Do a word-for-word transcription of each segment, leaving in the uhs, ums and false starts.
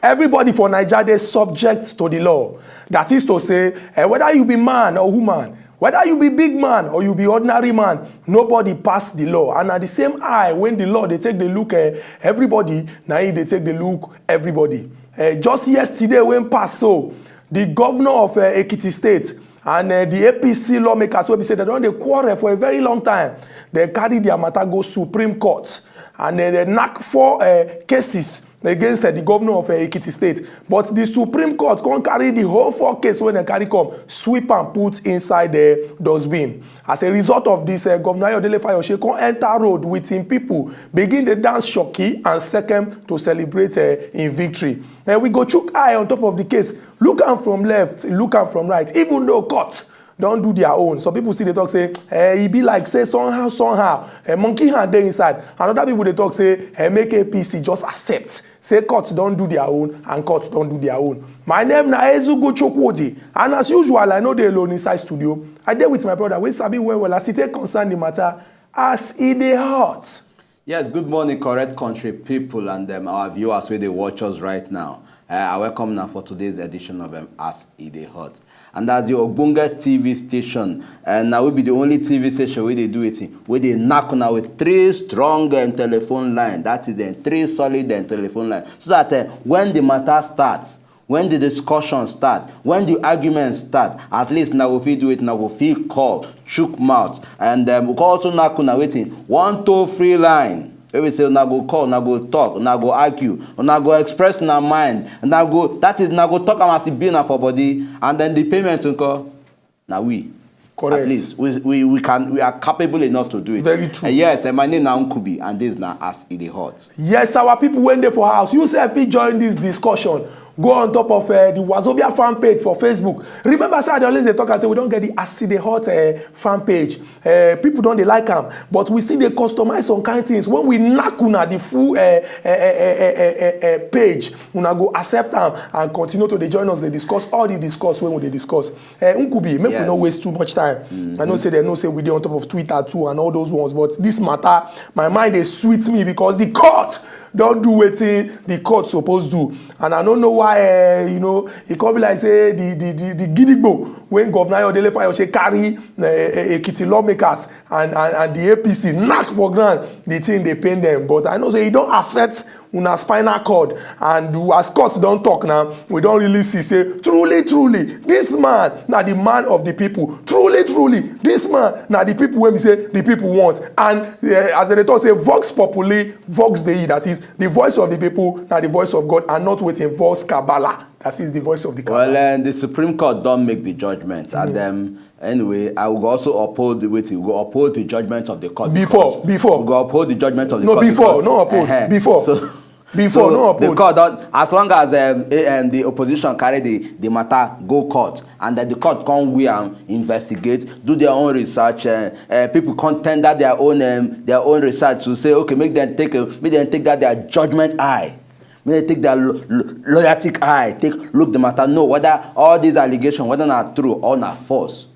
Everybody for Naija dey subject to the law. That is to say, eh, whether you be man or woman, whether you be big man or you be ordinary man, nobody pass the law. And na the same eye when the law dey take dey look, eh, everybody, na e dey take dey look everybody. Eh, just yesterday when pass so, the governor of, eh, Ekiti State and, eh, the A P C lawmakers wey be say dem don dey quarrel for a very long time, dem carry their matter go Supreme Court and, eh, dem knack four, eh, cases against, eh, the governor of, eh, Ekiti State. But the Supreme Court come carry the whole four case wey dem carry come, sweep am put inside the dustbin. As a result of this, eh, Governor Ayodele Fayose come enter road with him people, begin dey dance shoki and sekem to celebrate, eh, him victory. Eh, we go chook eye on top of the case, look am from left, look am from right, even though court don do their own. Some people still dey talk say, eh, e be like say somehow, somehow, eh, monkey hand dey inside. And other people dey talk say, eh, make A P C just accept say court don do their own and court don do their own. My name na Ezugo Chukwudi, and as usual, I no dey alone inside studio. I dey with my brother wey sabi well well as e take concern the matter as e dey hot. Yes, good morning, correct country people and, um, our viewers wey dey watch us right now. Uh, I welcome now for today's edition of, um, As E Dey Hot. And as the ogbonge T V station, and now we be the only T V station wey dey do it, wey dey knack una with three strong, um, telephone line. That is, um, three solid, um, telephone line. So that, uh, when the matter starts, when the discussion start, when the argument start, at least una go fit do it, una go fit call, chook mouth, and, um, we go also knack una wetin, one toll free line. Wey be say una go call, una go talk, una go argue, una go express una mind, una go, that is, una go talk am as e be na for body, and then the payment nko, na we. Correct. At least we, we, we can, we are capable enough to do it. Very true. Uh, yes, uh, my name na Nkubi, and this na As E Dey Hot. Yes, our people wey dey for house, you sef fit join this discussion. Go on top of, uh, the Wazobia fan page for Facebook. Remember, say I dey always dey talk and say we don get the As E Dey Hot, uh, fan page. Uh, people don dey like am, but we still dey customize some kind things. When we knack una the full, uh, uh, uh, uh, uh, uh, uh, page, una go accept am and continue to dey join us, dey discuss all the discuss wey we dey discuss. Eh, Nkubi, make we Yes. no waste too much time. I know say dem know say we dey on top of Twitter too and all those ones, but this matter, my mind dey sweet me because the court don do wetin the court suppose do, and I no know why, eh, you know, e come be like say the the the, the gidigbo wey Governor Ayodele Fayose carry, eh, eh, Ekiti lawmakers and, and and the A P C knack for ground, the thing dey pain them, but I know say e don affect una spinal cord, and as court don talk now, we don really see say truly truly this man na the man of the people, truly truly this man na the people wey be say the people want, and, eh, as dem dey talk say vox populi vox dei, that is the voice of the people na the voice of God and not wetin vox kabbalah, that is the voice of the kabbalah. Well, uh, the Supreme Court don make the judgment, and, um, anyway, I will also uphold the wetin, we go uphold the judgment of the court. Before, because before. We go uphold the judgment of the No, court before, because, no uphold. Uh-huh. Before. So, Before, so no the uphold. Court don, as long as, um, eh, um, the opposition carry the, the matter go court, and then the court come we and investigate, do their own research, uh, uh, people come tender their own, um, their own research to say, okay, make them take a, make them take that their judgment eye. Make dem take their lo-, lo-, loyalty eye, take look the matter, know whether all these allegations, whether na true or na false.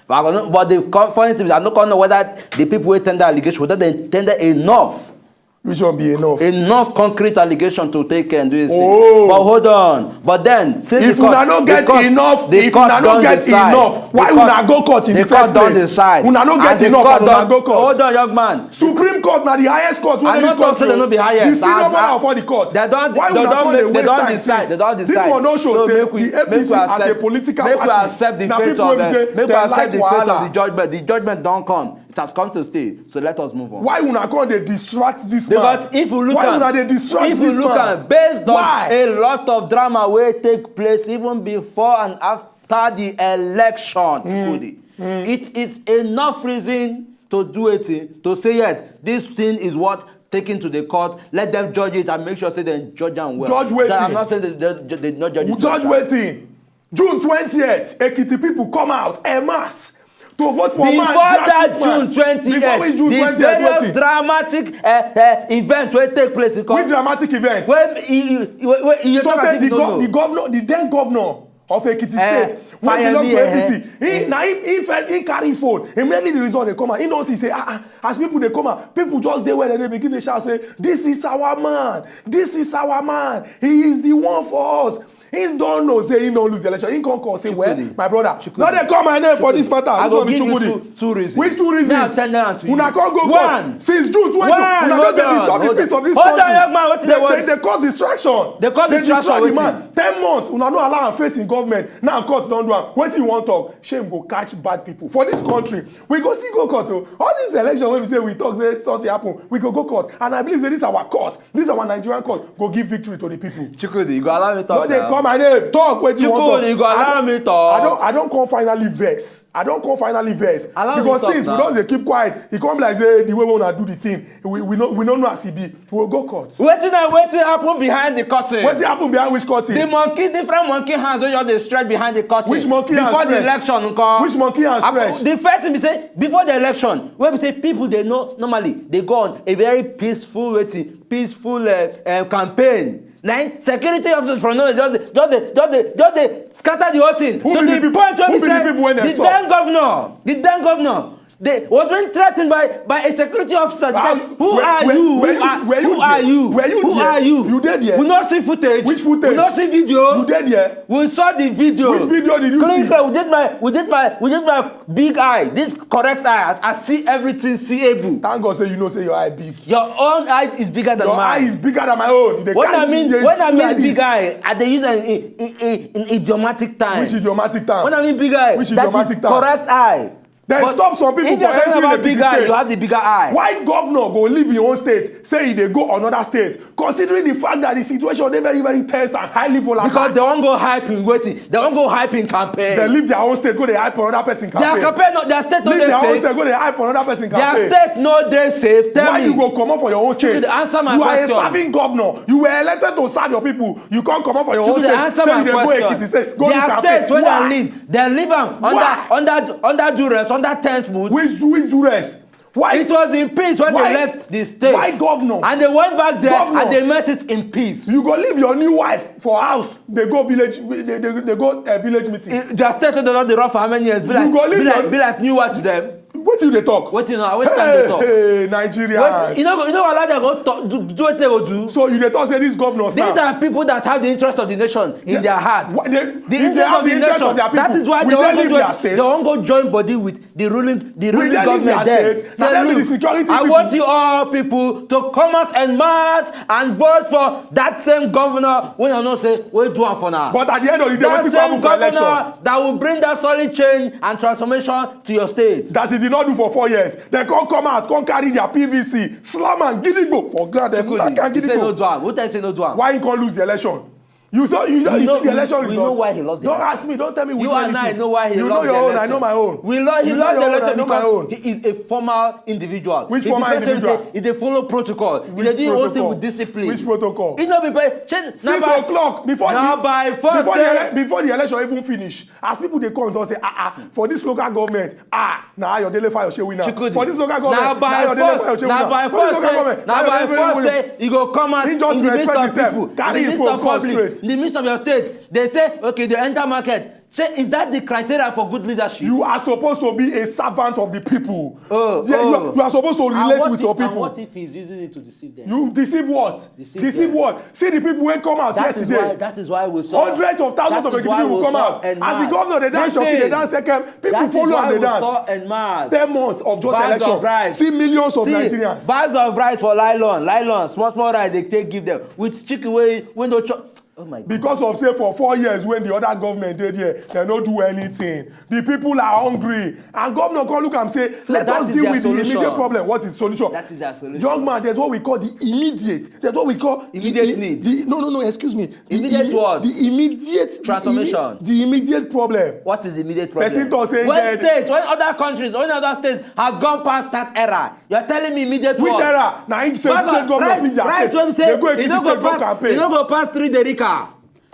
But I go know, but the co-, funny thing is, I no come know whether the people wey tender allegation, whether they tender enough, Which one be enough? Enough concrete allegation to take and do this thing. Oh. But hold on. But then, since If the court, una no the get court, enough, the if court una no don get decide, enough, why the court, una go court in the the court first don place? Decide. Una no And get the enough court and una don, go court. Hold on, young man. Supreme Court na the highest court wey I dey no talk say they no be highest. The senior I, I, power for the court. They don, Why they una don come make, dey they waste don time decide. Since? They don decide. This one no show So say make we, the make we A P C as a accept, political make we party accept the na fate people of, wey be uh, say make we dem accept like the fate wahala. Of the judgment. The judgment don come. It has come to stay. So let us move on. Why una come dey distract this man? Because if you look Why at, una dey distract if you this look man? At based on Why? A lot of drama wey take place even before and after the election, Chukwudi, it is enough reason to do a thing, to say yes, this thing is what taken to the court. Let them judge it and make sure say they judge am well. Judge wetin? So I'm not saying they, they, they not judge it Judge well. Wetin? June twentieth, Ekiti people come out en masse to vote for man, before that grassroots man. June twenty Before end, which June the twenty various wetin? Dramatic uh, uh, event wey take place in Which dramatic event? Wey e e e wey e So talk tey as the, if you go- no the know. governor, the then governor of Ekiti Eh, State, wey belong Fayemi, to eh, A P C, he na him he first he carry phone, immediately the result dey come out, he don see say ah ah, as people dey come out, people just dey where dem dey begin dey shout say, "This is our man, this is our man, he is the one for us." He don know say he don lose the election. He come call say, "Well, Chukwudi. My brother, Chukwudi. No dey call my name for this matter." I Which go one be give you Chukwudi? Two, two reasons. Which two reasons? May I send that to you. Una come go One. Court since June twenty. One, Una hold just dey on, disturb the hold peace on. Of this Hold on, country. Young man, wetin They, dey work? They, they cause distraction. They cause They distraction, destroy the wetin? Man. Ten months, una no allow am face in government. Now court don do am. Wetin you wan talk? Shame go catch bad people for this country. We go still go court o. All this election wey be say we talk say something happen, we go go court. And I believe say this our court, this our Nigerian court, go give victory to the people. Chukwudi, you go allow me talk No dey now. Call my name. Talk wetin you wan Chukwudi, talk. You go I allow don- me talk. I don I don come finally vex. I don come finally vex. Allow me Because talk since we now. Don dey keep quiet, e come be like say the way we una do the thing, we we no we no know as e be. We go court. Wetin na wetin happen behind the curtain? Wetin happen behind which curtain? The monkey, different monkey hands wey just dey stretch behind the curtain. Which monkey hands Before the stretch? Election nko. Which monkey hands Abo- stretch? The first thing be say before the election, wey be say people dey know normally dey go on a very peaceful wetin peaceful uh, uh, campaign. Na im security officers from nowhere just dey just dey just dey just dey scatter the whole thing. Who To be the the people- point wey who be be the say people wey dey the stop? Then governor, the then governor, they was being threatened by by a security officer. They Ah, said, who were- are were- you? were Who you- are were you who are there? You? Were you Who there? Are you? You dey there? We no see footage. Which footage? We no see video. You dey there? We saw the video. Which video did you Clean see? Clear. We did my we did my we did my big eye. This correct eye. I, I see everything seeable. Thank God say you know say your eye big. Your own eye is bigger than Your mine. Eye is bigger than my own. They When carry I mean they when do I mean like this. Big eye, I dey use an in, in, in, in idiomatic time. Which idiomatic time? When I mean big eye, Which that idiomatic is time? Correct eye. Then But stop some people If for you're talking entering about the big big eye, state. You have the bigger eye. Why governor go leave his own state, say he dey go another state, considering the fact that the situation dey very very tense and highly volatile? Because they wan go hype in wetin, they wan go hype in campaign. They leave their own state, go dey hype another person Their campaign. Campaign, no, their state no Leave dey their own safe. State, go dey hype another person Their campaign. State no dey safe. Tell Why me. You go comot for your own state? Chukwudi, answer my You question. Are a serving governor. You were elected to serve your people. You can't comot for your own Chukwudi, state. Answer Say my you dey go question. Ekiti state, go Their do campaign. State wey Why? They live, they live am under Why? under under duress, under tense mood. Which which duress? Why? It was in peace when Why? They left the state. Why governors? And they went back there Governors. And they met it in peace. You go leave your new wife for house. They go village. They, they, they go uh, village meeting. It, their state wey they don dey run for how many years? Be You like, go leave be like, your- be like new one to them. Wetin you dey talk? Wetin na wetin dem dey talk? Hey, Nigerians. Wetin- You know, you know, allow them go talk, do, do wetin they go do. So you dey talk say these governors These now. Are people that have the interest of the nation in their heart. Why they, The if they interest have of the the interest nation. Of their people, That is why will they they wan go leave join. Their state? They wan go join body with the ruling, the Will ruling they leave government their there. State? Na them be the security I people. Want you all people to come out en masse and vote for that same governor wey I know say wey do am for now. But at the end of the day, That wetin go happen same for election? Governor that will bring that solid change and transformation to your state. That he did not do for four years. They come come out, come carry their P V C, slam and gidigbo for ground. They knock and He say no gidigbo. Do am. Who tell you say no do am? Why he come lose the election? You saw, you, know, We you know- see the election we- result. We know why he lost the Don't election. Ask me. Don't tell me. We You do and I anything. Know why he You lost know your the own. Election. I know my own. We lost. He You lost know the your own. Election I know my because own. He is a formal individual. Which He formal be person individual? Say, he dey follow protocol. He Which dey do him own thing protocol? With discipline. Which protocol? He no be person. Six o'clock before Now the by force before the, say- ele- before the election even finish, as people dey come don say ah ah for this local government ah na Ayodele Fayose win am. Chukwudi. For this local government Na by Ayodele force. Fayose win Na am. By For this force. Local Say- government Na by Ayodele force. Fayose win am. Say you go come out. He just In the midst respect of himself. People, Carry in the his midst phone, of come public, straight. In the midst of your state, they say okay, they enter market. Say is that the criteria for good leadership? You are supposed to be a servant of the people. Oh, Yeah, you, oh. are, you are supposed to And relate what with if- your and people. What if he's using it to deceive them? You deceive what? Deceive Deceive them. What? See the people wey come out That is yesterday. Why, that is why we saw. Hundreds of thousands That of is why people we come saw out. En As the masse. Governor dey dance, Listen, Shoki dey dance second. People that is Follow why am dey we dance. Saw En masse. Ten months of just Bags election. Of rice. See millions of See, Nigerians. Bags of rice for nylon, nylon, small small rice they take give them with chicken wey wey no chop. Oh my God. Because of say for four years when the other government dey there, they no do anything. The people are hungry, and governor come look am say, So let that us is deal their with the solution. Immediate problem. What is solution? That is their solution. Young man, there's what we call the immediate. There's what we call Immediate the, im- need. The, no, no, no. Excuse me. The Immediate im- what? The immediate the Transformation. Immi- the immediate problem. What is the immediate problem? Person talk say When get- states, when other countries, when other states have gone past that era, you're telling me immediate Which what? Era? Na im say Back state of- government rice, leave their rice state. Wey be say, They go e no Ekiti state go pass, campaign. E no go pass three derica.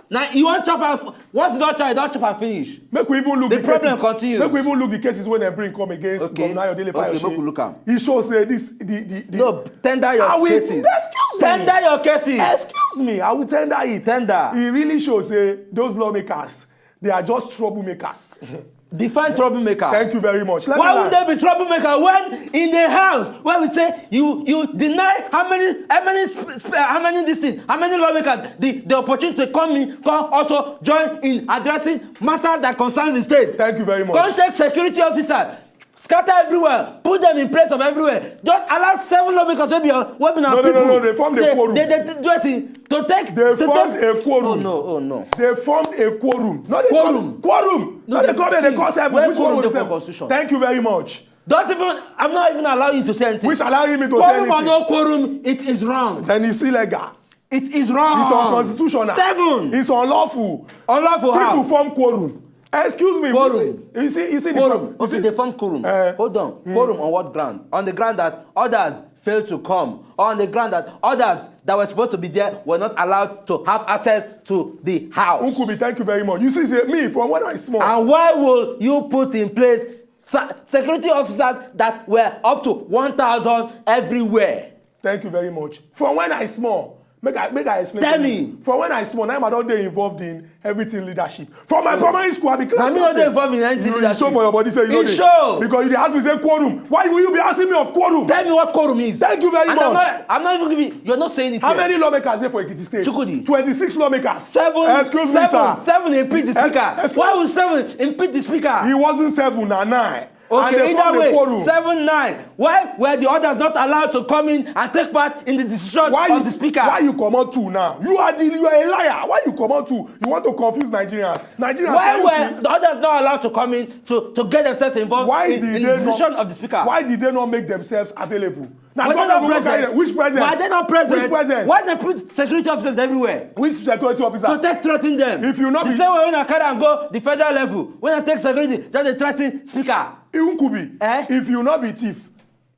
Now you want chop am. Once you don chop, you don chop am finish. Make we even look the, the problem cases, continues. Make we even look the cases wey dem bring come against okay. Governor Ayodele Fayose. Okay, make we look am. He show say this the the, the no tender your I will, cases. Excuse me. Tender your cases. Excuse me. I will tender it. Tender. He really show say those lawmakers, they are just troublemakers. Define troublemaker. Thank you very much. Let Why would they be troublemaker when in the house where we say you you deny how many how many how many this thing how many lawmakers the the opportunity to come in come also join in addressing matters that concerns the state. Thank you very much. Come take security officer, scatter everywhere, put them in place of everywhere. Just allow seven lawmakers wey be wey be na no, people. No, no, no, no. They form the quorum. They, they, they do a thing to take. They to form take, a quorum. Oh no, oh no. They formed a quorum. Not a quorum. Quorum. No, no, they come and they call seven. Which one will say? Thank you very much. Don't even. I'm not even allowing you to say anything. Which allowing me to quorum say anything? Quorum or no quorum, it is wrong. Then it's illegal. It is wrong. It's unconstitutional. Seven. It's unlawful. Unlawful. People how? Form quorum. Excuse me. Quorum. You see, you see quorum. The okay, they form quorum. Uh, hold on. Mm. Quorum on what ground? On the ground that others failed to come, or on the ground that others that were supposed to be there were not allowed to have access to the house. Nkubi, thank you very much. You see, say, me, from when I small. And why will you put in place security officers that were up to one thousand everywhere? Thank you very much. From when I small, make I make I explain. Tell me. From when I small, now I don dey involved in everything leadership. For my primary school, I be class captain. Na me no dey involved in anything leadership. You show for your body say you no dey. Show. Because you dey ask me say quorum. Why will you be asking me of quorum? Tell me what quorum is. Thank you very much. I'm not, I'm not even giving. You're not saying it. How many lawmakers dey for Ekiti State? Chukwudi. Twenty-six lawmakers. Seven. Excuse me, sir. Seven impeach the speaker. Why would seven impeach the speaker? He wasn't seven, na nine. Okay, either way, seven nine. Why were the others not allowed to come in and take part in the decision of the speaker? Why you comot two now? You are the you are a liar. Why you comot two? You want to confuse Nigerians. Nigerians. Why were the others not allowed to come in to to get themselves involved in the decision of the speaker? Why did they not make themselves available? Now governor go carry them. Which president? Why they not present? Which president? Why they put security officers everywhere? Which security officer? To take threaten them. If you not the same way when I carry and go the federal level, when I take security, just dey threaten speaker. Nkubi, eh? If you not be thief,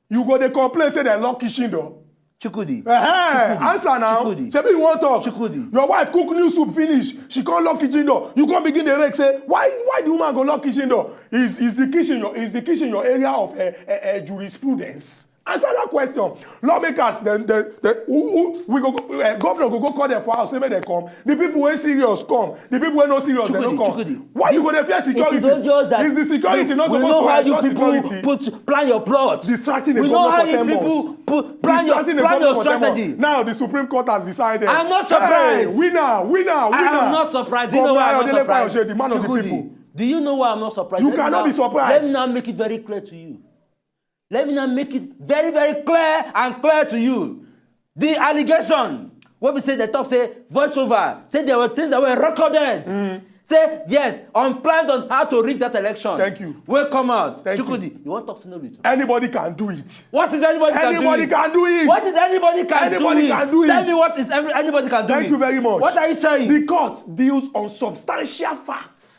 you go dey complain say dem lock kitchen door. Chukwudi. Uh-huh. Chukwudi. Answer now. Chukwudi. Shebi you wan talk? Chukwudi. Your wife cook new soup finish. She come lock kitchen door. You come begin dey rake say why why the woman go lock kitchen door? Is is the kitchen your is the kitchen your area of uh, uh, uh, jurisprudence? Answer that question. Lawmakers, then, then, then who, who, we go, uh, governor go go call them for house, say make dem come. The people wey serious come. The people wey no serious, they no come. Why you go dey fear security? Is the security not supposed to ensure security? Put plan your plot. Distracting the governor for ten months. Plan your plan your strategy. Now the Supreme Court has decided. I'm not surprised. Hey, winner, winner, winner. I am not surprised. Do you know why I'm not surprised? The man of the people. Do you know why I'm not surprised? You cannot be surprised. Let me now make it very clear to you. Let me now make it very, very clear and clear to you. The allegation wey be say they talk say voiceover say there were things that were recorded. Mm. Say yes on plans on how to rig that election. Thank you. Wey come out. Thank Chukwudi, you. You wan talk say no be true? Anybody can do it. What is anybody can do it? Anybody can do it. What is anybody can do it? Anybody can do it. Tell me what is every, anybody can do it. Thank you very much. What are you saying? The court deals on substantial facts.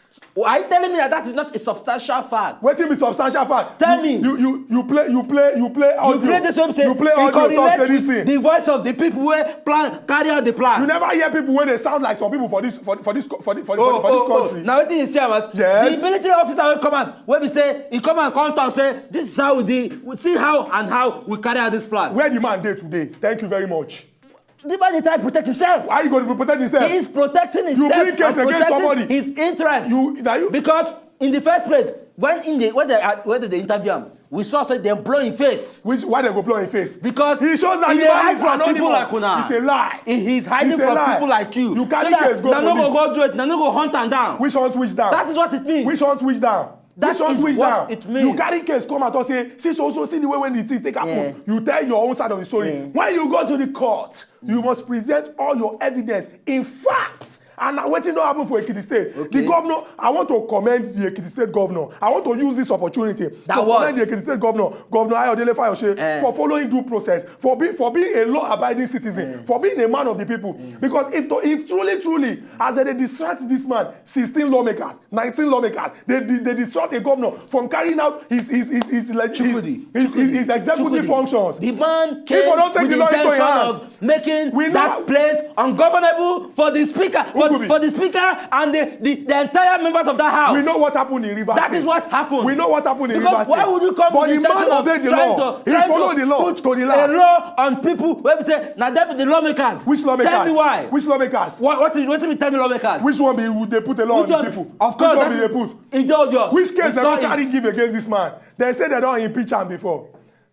Are you telling me that that is not a substantial fact? Wetin be substantial fact? Tell me. You you you play you play you play audio. You play this one say you play audio talk say this thing. The voice of the people wey plan carry out the plan. You never hear people wey dey sound like some people for this for for this for this, for this, for this country. Now wetin you see am as? Yes. The military officer wey come out wey be say he come and come talk say this is how we dey see how and how we carry out this plan. Where the man dey today? Thank you very much. The man dey try protect himself. How you go to protect himself? He is protecting himself. You bring case against somebody. His interest. You, na you. Because in the first place, when in the when they uh, when they interview him, we saw say dem blow him face. Which why they go blow him face? Because he shows that he dey hide from people like una. It's a lie. He is hiding from people like you. You carry case go police. Na no go go do it. Na no go hunt am down. Which hunt which down? That is what it means. Which hunt which down? That is what it means. You carry case come out and say see so so see the way when the thing take happen. Yeah. You tell your own side of the story. Yeah. When you go to the court, you must present all your evidence in fact. And na wetin don happen for Ekiti State. Okay. The governor, I want to commend the Ekiti State governor. I want to use this opportunity that to what? Commend the Ekiti State governor, Governor Ayodele Fayose, eh, for following due process, for being for being a law-abiding citizen, eh, for being a man of the people. Eh. Because if to, if truly truly as they distract this man, sixteen lawmakers, nineteen lawmakers, they they, they distract the governor from carrying out his his his his, his, his, his, his executive functions. The man came if I don't take the law into your hands, We know that place ungovernable for the speaker, for, Ugubi. For the speaker and the, the, the entire members of that house. We know what happened in Rivers That State. Is what happened. We know what happened in Because Rivers why State. Would you come But to the the man obeyed the law. He followed the law to the last. A law on people. When we say, now that the lawmakers. Which lawmakers? Tell me why. Which lawmakers? What, what, what do you tell me lawmakers? Which one be, would they put a law on the people? Of course. Which one be they put? Which case they don't carry give against this man? They say they don't impeach him before.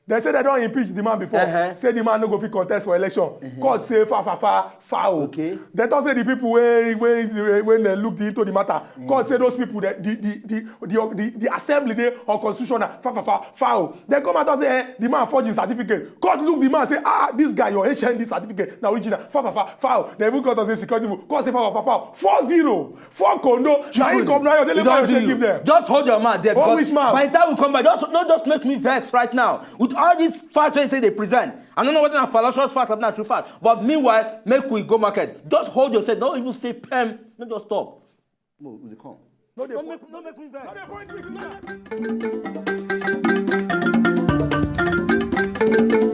They say they don't impeach the man before. Uh-huh. Say the man no go fit contest for election. Mm-hmm. Court say fa fa fa fa o. Okay. They talk say the people when when when they look into the matter. Mm. Court say those people that the the the the, the, the assembly dey unconstitutional fa fa fa fa o. They come out and say eh, the man forge his certificate. Court look the man say ah this guy your H N D certificate na original fa fa fa fa o. They even court say security people. Court say fa fa fa fa o. Four zero. Four condo. Na him come now. They never take give them. Just hold your mouth there. Oh, which mouth? By the time we come back, just no, just make me vex right now with all these facts wey say they present. I don't know whether na fallacious fact or na true fact. But meanwhile, make we go market. Just hold yourself. Don't even say pem. No, just stop. No, we dey come. No, they don't make, don't make me vex. No, they point me finger.